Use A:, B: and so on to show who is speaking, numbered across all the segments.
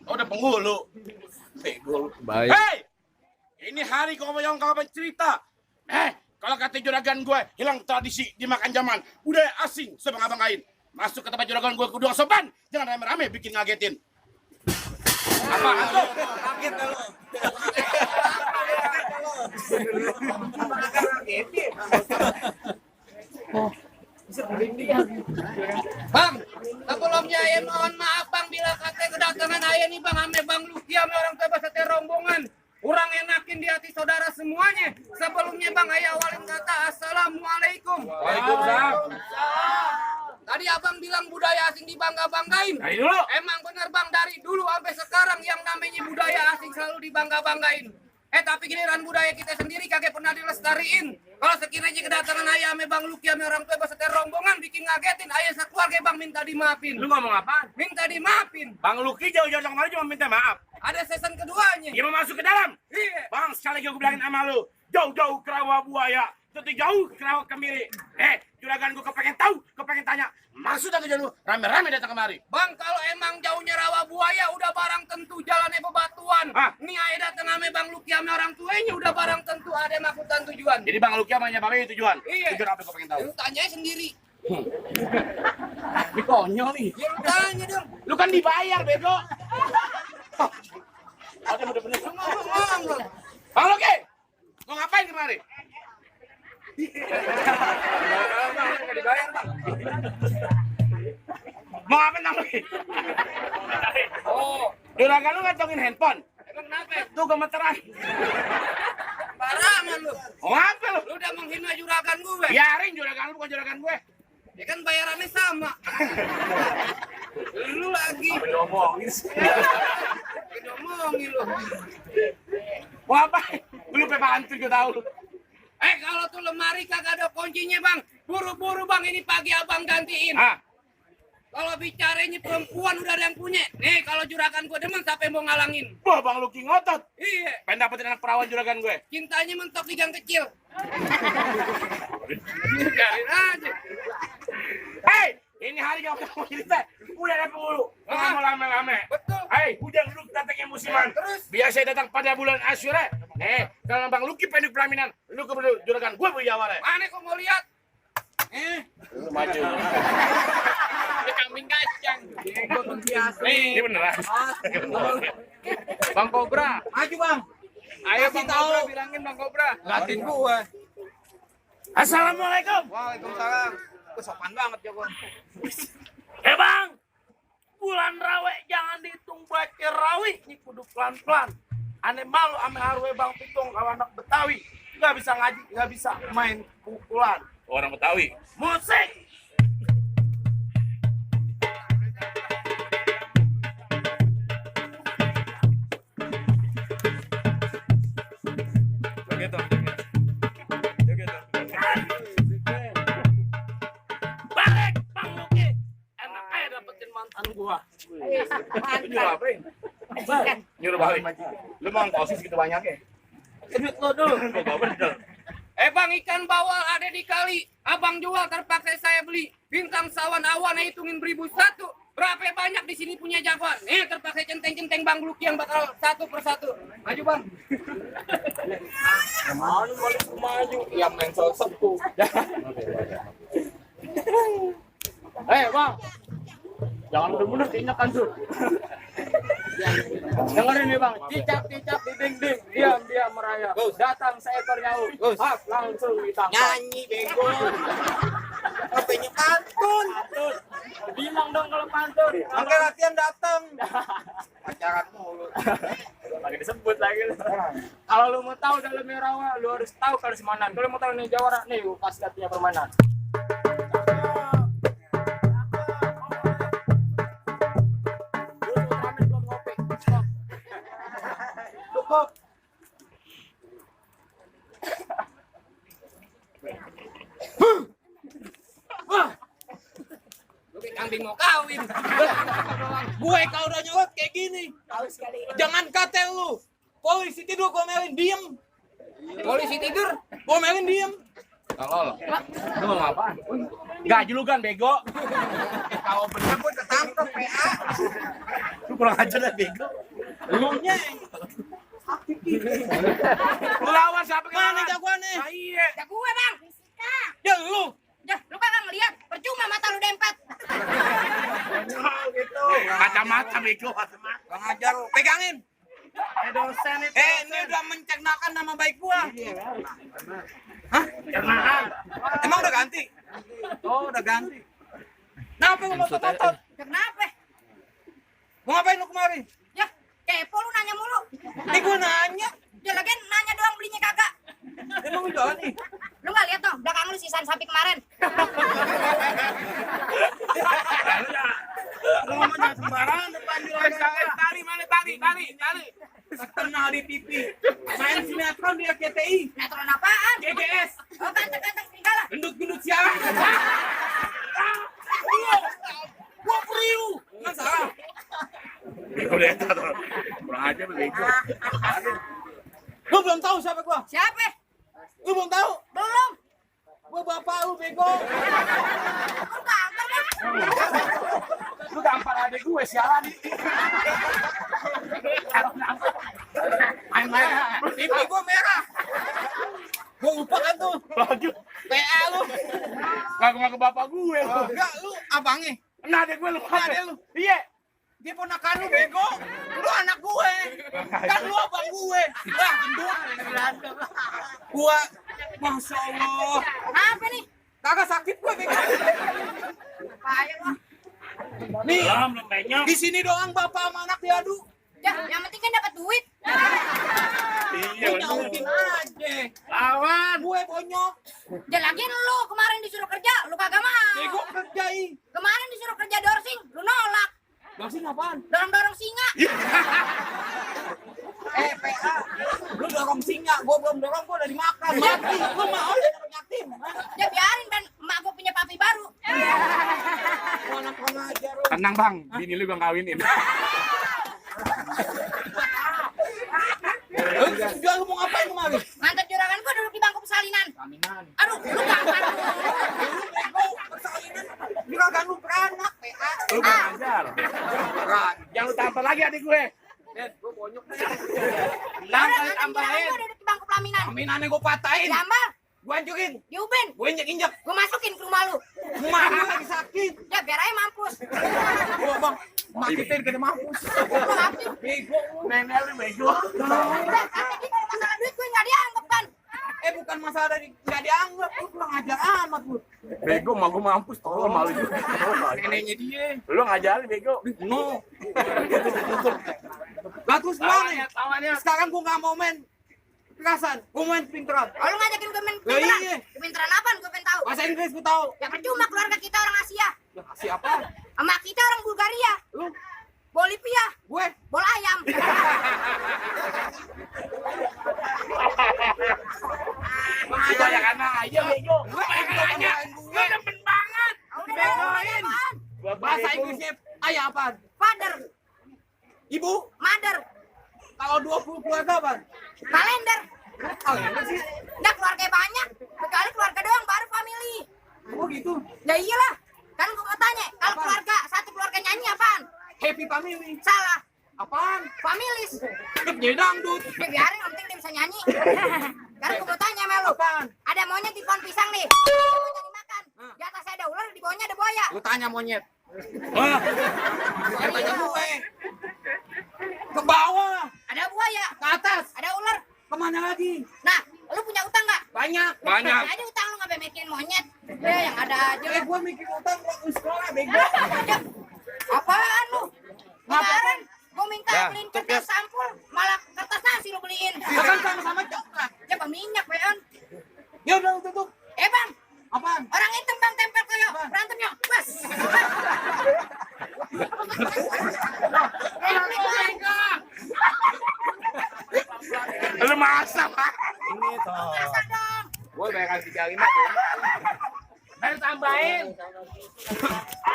A: Oh, udah penghulu. Bego.
B: Baik.
A: Hei! Ini hari kau yang kau cerita. Kalau kata juragan gue hilang tradisi dimakan zaman. Udah asing sebang-abangkain. Masuk ke tempat juragan gue kudu sopan. Jangan rame-rame bikin ngagetin. Apa?
C: Kaget lu.
D: Bang, sebelumnya ya mohon maaf bang bila kata kedatangan ayah nih bang ame bang Luki ame orang tua sate rombongan. Kurang enakin di hati saudara semuanya. Sebelumnya bang ayah awalin kata assalamualaikum.
A: Waalaikumsalam.
D: Tadi abang bilang budaya asing dibangga-banggain.
A: Dari dulu.
D: Emang bener bang dari dulu sampai sekarang yang namanya budaya asing selalu dibangga-banggain. Tapi giliran budaya kita sendiri kagak pernah dilestariin. Kalau sekiranya kedatangan ayah ame bang Luki ame orang tua beserta rombongan bikin ngagetin, ayah sekeluarga bang minta dimaafin.
A: Lu ngomong apa?
D: Minta dimaafin.
A: Bang Luki jauh-jauh kemarin cuma minta maaf.
D: Ada season keduanya.
A: Dia mau masuk ke dalam.
D: Iya.
A: Bang, sekali lagi gue bilangin sama lu. Jauh-jauh ke rawa buaya. Jauh ke rawa kemiri. Juragan gue kepengen tahu, kepengen tanya. Maksud aku lu rame-rame datang kemari.
D: Bang, kalau emang jauhnya rawa buaya udah barang tentu jalannya bebatuan. Nih ayah datang ame bang Luki ame orang tuanya udah barang tentu ada maksud tujuan.
A: Jadi Bang Luki sama Babe tujuan.
D: Iya.
A: Tujuan apa gue pengen tahu?
D: Lu tanya sendiri.
A: Ini konyol nih.
D: Ya lu tanya dong.
A: Lu kan dibayar, bego. Ada bener-bener.
D: Ngomong.
A: Bang Luki, mau ngapain kemari? Mau ngapain Bang Luki?
D: Oh,
A: Juragan lu ngantongin handphone.
D: emang kenapa?
A: Tuh gemeteran.
D: Barangan lu.
A: Mau ngapa lu?
D: Lu udah menghina juragan gue.
A: Biarin juragan lu bukan juragan gue.
D: Ya kan bayarannya sama. Lu lagi.
A: Diomongin.
D: Ngomongin lu.
A: Mau ngapain? Lu pepa hancur gue tahu lu.
D: Kalau tuh lemari kagak ada kuncinya bang, buru-buru bang ini pagi abang gantiin. Kalau bicaranya perempuan udah ada yang punya. Nih kalau juragan gue demen siapa yang mau ngalangin?
A: Wah Bang Luki ngotot.
D: Iya.
A: Pengen dapetin anak perawan juragan gue.
D: Cintanya mentok di gang kecil. Biarin aja.
A: Hei, ini hari yang mau cerita. Udah ada penghulu. Nggak mau lame-lame.
D: Betul.
A: Hei, hujan duduk datangnya musiman.
D: Terus?
A: Biasa datang pada bulan Asyura. Kalau Bang Luki pendek pelaminan, lu ke juragan gue beli awalnya.
D: Mana kok mau lihat?
A: Lu maju.
D: Ini kambing kacang.
A: Ini beneran.
C: Bang Kobra,
D: Maju bang.
C: ayo Bang
D: tahu.
C: Kobra bilangin Bang Kobra.
D: Latin gua.
A: Assalamualaikum.
C: Waalaikumsalam. Sopan banget ya Bang.
A: Bang, bulan rawe jangan dihitung baca rawi, ini kudu pelan-pelan. Aneh malu ame harwe Bang Pitung kalau anak Betawi. Nggak bisa ngaji, nggak bisa main pukulan. Orang Betawi. Musik. Balik Bang Luki. Enak aja dapetin mantan gua. Nyuruh apa? Nyuruh balik. Lu mau ngkosis gitu banyak ya? Duit lo dulu.
D: Bang ikan bawal ada di kali. Abang jual terpaksa saya beli. Bintang sawan awan hitungin 1.001. Berapa banyak di sini punya jagoan? Terpaksa centeng-centeng Bang Luki yang bakal satu persatu. Maju Bang.
C: Mau balik maju. Ya main sepu.
A: Bang. Jangan bener-bener tindakan tuh. Dengerin nih Bang, cicak-cicak di dinding, diam-diam merayap. Datang seekor nyamuk, langsung ditangkap.
C: Nyanyi bego. Apanya pantun?
A: Bilang dong kalau pantun.
C: Oke latihan datang. Pacaran mulu.
A: Lagi disebut lagi lu. Kalau lu mau tahu dalamnya rawa, lu harus tahu kalau semanan. Kalau mau tahu nih jawara, nih gua kasih lihatnya permainan. Cukup.
D: Lu kayak kambing mau kawin.
C: Gue kalau udah nyolot kayak gini. Jangan kata lu. Polisi tidur gomelin diem.
D: Polisi tidur.
C: Gomelin diem.
A: Tolol. Lu mau apaan? Gaji lu kan bego.
C: Kalau bener gue ketangkep PA.
A: Kurang ajar dah bego.
C: Ngomongnya.
A: Lu lawan siapa
C: Mana
A: kan?
C: jagoannya?
A: Nah, iya.
D: Ya gue bang.
C: Ya lu.
D: Ya lu kagak ngeliat. Percuma mata lu dempet.
A: Gitu. Kacamata bego.
C: Bang ajar lu. Pegangin.
A: Dosen itu.
C: Ini udah mencernakan nama baik gua. Hah?
A: Cernaan.
C: Emang udah ganti? Oh, udah ganti. Kenapa lu ngotot-ngotot?
D: Kenapa?
C: Mau ngapain lu kemari?
D: Ya kepo lu nanya mulu.
C: Ini gua nanya.
D: Ya lagian nanya doang belinya kagak.
C: Emang udah nih.
D: Lu nggak lihat tuh belakang lu sisaan sapi kemarin.
C: Lu ngomongnya sembarangan depan juragan.
A: Tali.
C: Kenal di TV. Main sinetron di RCTI.
D: Netron apaan?
C: GGS.
D: Oh ganteng-ganteng segala.
C: Gendut-gendut siaran.
A: Gua priu.
C: Nggak salah.
A: Bego deh tuh. Kurang ajar bego.
C: Lu belum tahu siapa gua?
D: Siapa?
C: Lu belum tahu?
D: Belum.
C: Gua bapak lu bego.
D: Lu gampang kan?
A: Lu gampang adek gue sialan. Main-main.
C: TV gua merah. Gua lupa kan tuh.
A: Lagi.
C: PA lu.
A: Ngaku-ngaku bapak gue.
C: Enggak, lu abangnya.
A: Nah, adek gue lu.
C: Adek lu.
A: Iya.
C: Dia ponakan lu bego. Lu anak gue. Kan lu abang gue. Wah, gendut. Gua Masya Allah.
D: Apa nih?
C: Kagak sakit gue bego.
D: Payah lu.
C: Nih,
A: Belum banyak.
C: di sini doang bapak sama anak diadu.
D: Ya, yang penting kan dapat duit.
A: Iya.
C: Lu nyautin aja.
A: Lawan.
C: Gue bonyok.
D: Ya lagian lu kemarin disuruh kerja, lu kagak mau.
C: Bego kerjain.
D: Kemarin disuruh kerja dorsing, lu nolak.
C: Dorsing apaan?
D: Dorong-dorong singa.
C: PA. Lu dorong singa, gue belum dorong, gue udah dimakan. Mati, lu mau aja dorong yatim.
D: Ya biarin dan emak gue punya papi baru.
C: Anak-anak aja lu.
A: Tenang bang, bini lu gue kawinin.
C: Lu mau ngapain kemarin?
D: Mantan juragan gue duduk di bangku persalinan. Aduh, lu gampang.
C: Juragan lu beranak, PA.
A: Lu gak ngajar. Yang lu tampar lagi adik gue.
C: Gue bonyok.
A: Bilang kali
D: Mantan juragan
A: tambahin.
D: gue duduk di bangku pelaminan.
C: Aminannya gue patahin.
D: Jambal,
C: Gue hancurin.
D: diubin.
C: Gue injek-injek.
D: Gue masukin ke rumah lu.
C: Emak gue lagi sakit.
D: Ya biar aja mampus.
C: Gue bang, emak kita udah mampus.
D: Lu ngapain?
C: Bego.
A: Nenek lu bego.
D: Udah, tadi kalau masalah duit gue nggak dianggap kan.
C: Bukan masalah dari nggak dianggap. Lu kurang ajar amat lu.
A: Bego mah gue mampus. Oh malu juga.
C: Neneknya dia.
A: Lu ngajarin bego.
C: No. Lah terus gimana ya?
A: Tawannya.
C: Sekarang gue nggak mau main kekerasan. Gue main pinteran.
D: Oh, lu ngajakin gue main
C: Lah
D: pinteran.
C: iya.
D: Pinteran apaan gue pengen tahu.
C: Bahasa Inggris gue tahu.
D: Ya percuma keluarga kita orang Asia.
C: Ya kasih apa?
D: Sama kita orang Bulgaria.
C: Lu,
D: Bolivia.
C: gue.
D: Bola ayam.
A: Kebanyakan aja bego.
C: Kebanyakan aja.
A: Lu demen banget.
D: Udah begoin.
C: Bahasa Inggrisnya ayah apaan?
D: Father,
C: Ibu?
D: mother,
C: Kalau 20 keluarga apaan?
D: kalender.
C: Oh ya sih.
D: Nah keluarga banyak. Sekali keluarga doang baru family.
C: Oh gitu.
D: Ya iyalah. Kan gue mau tanya, kalau keluarga satu keluarga nyanyi apaan?
C: Happy family.
D: Salah.
C: Apaan?
D: Families.
C: Jadi dangdut.
D: Ya biarin, yang penting dia bisa nyanyi. Sekarang gue mau tanya sama lu.
C: Apaan?
D: Ada monyet di pohon pisang nih. Mau nyari makan. Di atasnya ada ular, di bawahnya ada buaya.
C: Lu tanya monyet.
A: Wah.
C: Lu tanya gue. Ke bawah.
D: Ada buaya.
C: Ke atas.
D: Ada ular.
C: Kemana lagi?
D: Nah, lu punya utang nggak?
C: Banyak.
A: Banyak.
D: Ada utang lu nggak mikirin monyet. Ya yang ada aja.
C: Gue mikir utang waktu sekolah bego.
D: Ya, apaan lu? Kemarin gue minta
A: Ya,
D: beliin
A: tutup
D: kertas sampul, malah kertas nasi lu beliin.
C: Kan sama-sama coklat.
D: Ya minyak, weon.
C: Ya udah lu tutup.
D: Bang,
C: Apaan?
D: orang hitam bang tempel kayak
C: Apaan?
D: berantem yuk, bas.
A: Lu masak.
C: Ini toh.
D: Masa dong.
C: Gue bayarkan 35 tuh.
A: Ayo tambahin.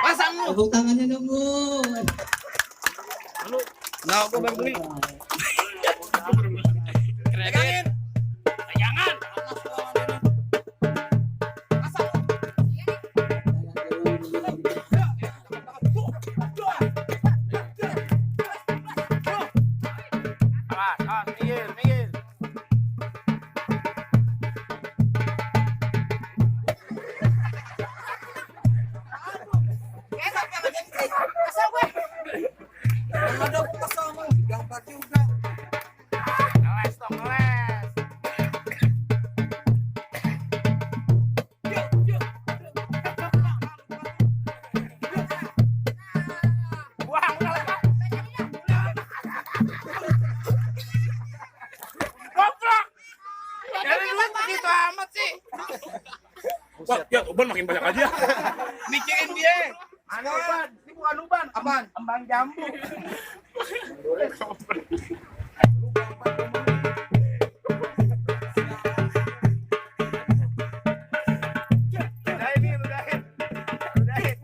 C: Pasang lu.
B: Tepuk tangannya dong, Bu.
C: Nah, gue baru beli. Pegangin.
A: Jangan.
C: Pasang lu.
A: Awas, minggir, minggir.
C: Ada kesel mau gambar juga.
A: Ngeles dong, ngeles. Buang, ngeles. Goblok. Dari dulu begitu amat sih.
B: Wah, ya uban makin banyak aja.
C: Mikirin dia.
A: Anu uban, ini bukan uban.
C: Apaan?
A: Kembang jambu. Udahin nih, udahin. Udahin.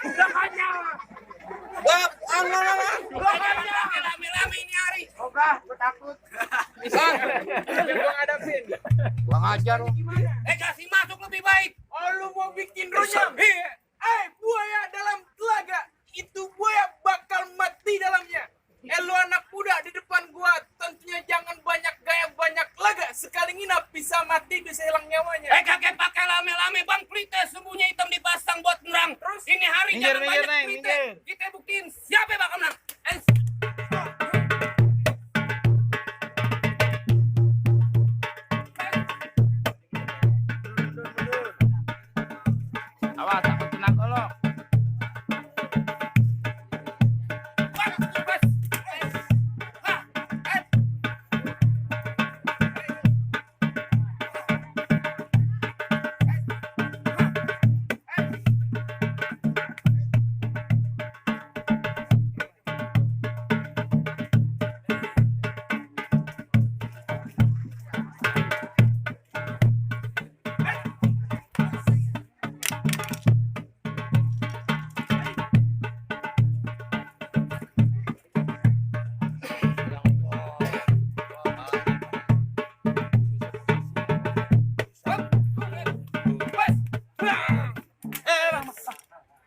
A: Udah kanyang.
C: Wah, alah.
A: Udah kanyang.
D: Lame-lame ini hari.
A: Oga, gue takut.
C: Gua ngadapin. Gua ngajar lu.
D: Kasih masuk lebih baik.
C: Oh, lu mau bikin runyam? Buaya dalam telaga. Itu buaya bakal mati dalamnya. Lu anak muda di depan gua, tentunya jangan banyak gaya, banyak laga. Sekali nginap bisa mati, bisa hilang nyawanya.
D: Kakek pakai lame-lame bang pelite sembunyi hitam dipasang buat nerang. Terus ini hari
A: Minggir,
D: jangan
A: minggir,
D: banyak
A: Neng,
D: pelite.
A: minggir.
D: Kita buktiin siapa yang bakal menang.
A: Awas, takut kena kolok.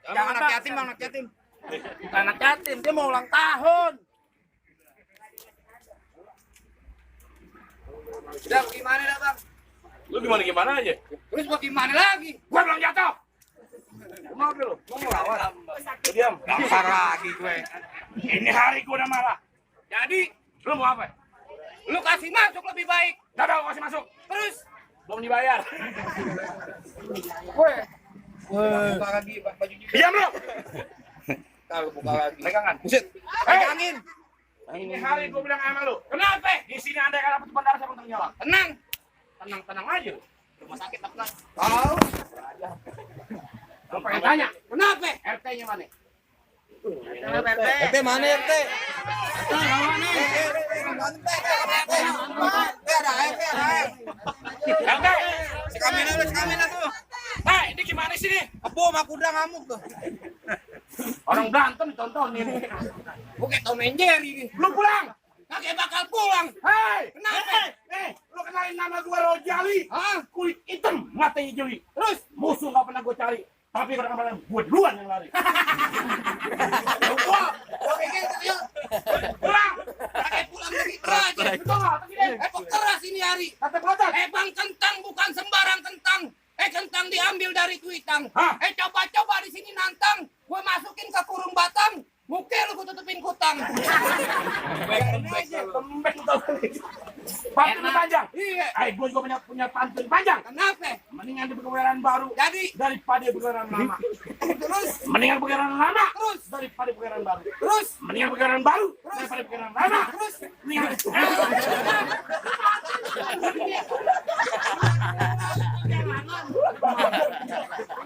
C: Jangan anak yatim, anak yatim.
A: Anak yatim, dia mau ulang tahun.
D: Udah gimana dah bang?
B: Lu gimana aja?
D: Terus mau gimana lagi?
B: Gua belum jatuh.
A: Kenapa lu? Mau ngelawan?
B: Lu diam.
C: Dasar lagi gue.
B: Ini hari gua udah marah.
D: Jadi
B: Lu mau apa?
D: lu kasih masuk lebih baik.
B: Dadah, gua kasih masuk.
D: Terus
B: Belum dibayar.
C: Buka lagi bajunya.
B: Diam lu.
C: Kalau buka lagi.
B: Pegangan.
C: Buset. Pegangin.
B: Ini hari gua bilang sama lu.
D: kenapa?
B: Di sini ada yang dapat bandara saya untung nyawa.
D: Tenang.
B: Tenang aja lu.
D: Rumah sakit tak pernah.
C: Tahu.
B: Lu pengen tanya?
D: Kenapa?
B: RT-nya mana?
C: RT mana RT?
B: RT.
C: Sekamina tuh.
B: Ini gimana sih nih?
C: Apo sama kuda ngamuk tuh.
B: Orang berantem ditontonin.
D: Bukan Tom and Jerry.
B: Lu pulang.
D: Kakek bakal pulang.
B: Hei.
D: Kenapa?
B: Lu kenalin nama gua Rojali.
D: Hah?
B: Kulit hitam, mata hijau.
D: Terus
B: Musuh nggak pernah gua cari. Tapi kalau kemarin gua duluan yang lari.
D: gua pikir ya.
B: Pulang.
D: Kakek pulang begitu aja.
B: Betul nggak? Tapi deh.
D: Kok keras ini hari?
B: Kata pelacak.
D: Bang kentang bukan sembarang kentang. Kentang diambil dari kuitang.
B: Hah?
D: Coba-coba di sini nantang. Gue masukin ke kurung batang. Muka lu gue tutupin kutang.
B: Lembek lu tau. Pantun panjang.
D: Iya.
B: Gua juga punya pantun panjang.
D: Kenapa?
B: Mendingan di begaran baru
D: Jadi
B: daripada begaran lama.
D: terus
B: Mendingan begaran lama
D: Terus?
B: daripada begaran baru.
D: terus
B: Mendingan begaran baru daripada begaran lama.
D: terus.
B: Mendingan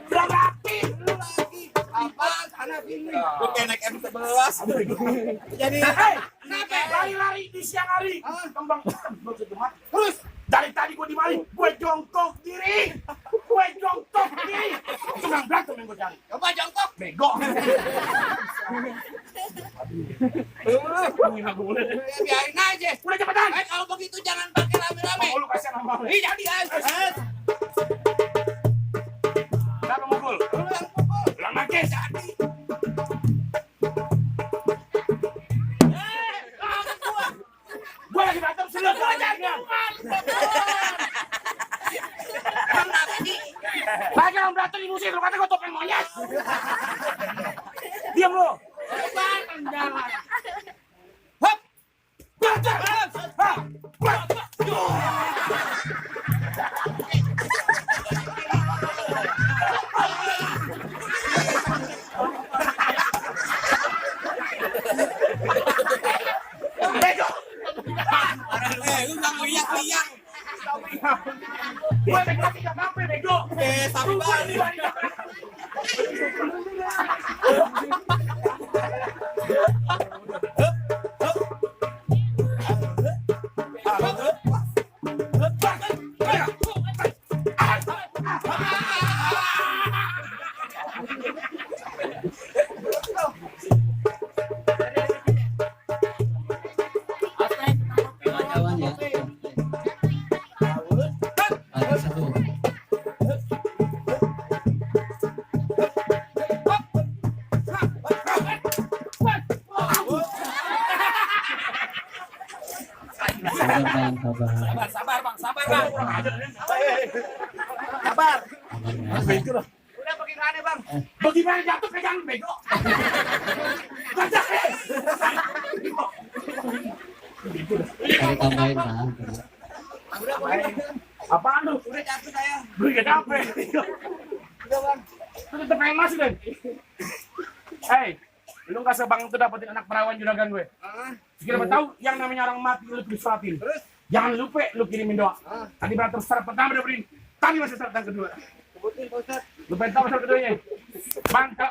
B: berarti
D: Lu lagi apa sana sini?
C: Gue kayak naik M11.
B: jadi
D: Kenapa?
B: lari-lari di siang hari. Kembang
D: Terus
B: dari tadi gue di mari, gue jongkok diri. Cuma berantem yang gue cari.
D: coba jongkok.
B: Bego.
D: Biarin aja.
B: Udah cepetan.
D: Kalau begitu jangan pakai rame-rame.
B: Mau lu kasih nama lu.
D: Ih jadi aja.
B: Siapa mukul?
D: Lu yang pukul.
B: Ulang lagi.
D: Jadi.
B: Gue bego tiga kafe bego.
C: Sabar.
E: Kawan ya. Ada satu. Sabar bang, sabar.
C: Sabar bang, sabar bang.
A: Kabar.
B: Bego lah.
C: Udah bagaimana bang?
B: Bagaimana jatuh pegang bego?
E: Kali tambahin bang.
B: Apaan lu?
C: Udah jatuh saya.
B: Gue gak capek.
C: Udah bang.
B: Lu tetep pengen masuk kan? Hei, lu gak sebang itu dapetin anak perawan juragan gue. Sekiranya tahu yang namanya orang mati lu disolatin.
C: Terus?
B: Jangan lupa lu kirimin doa. Tadi beratur syarat pertama udah beri. Tadi masih syarat yang kedua.
C: Sebutin Pak Ustadz.
B: Lu pengen tahu syarat keduanya? Bangka.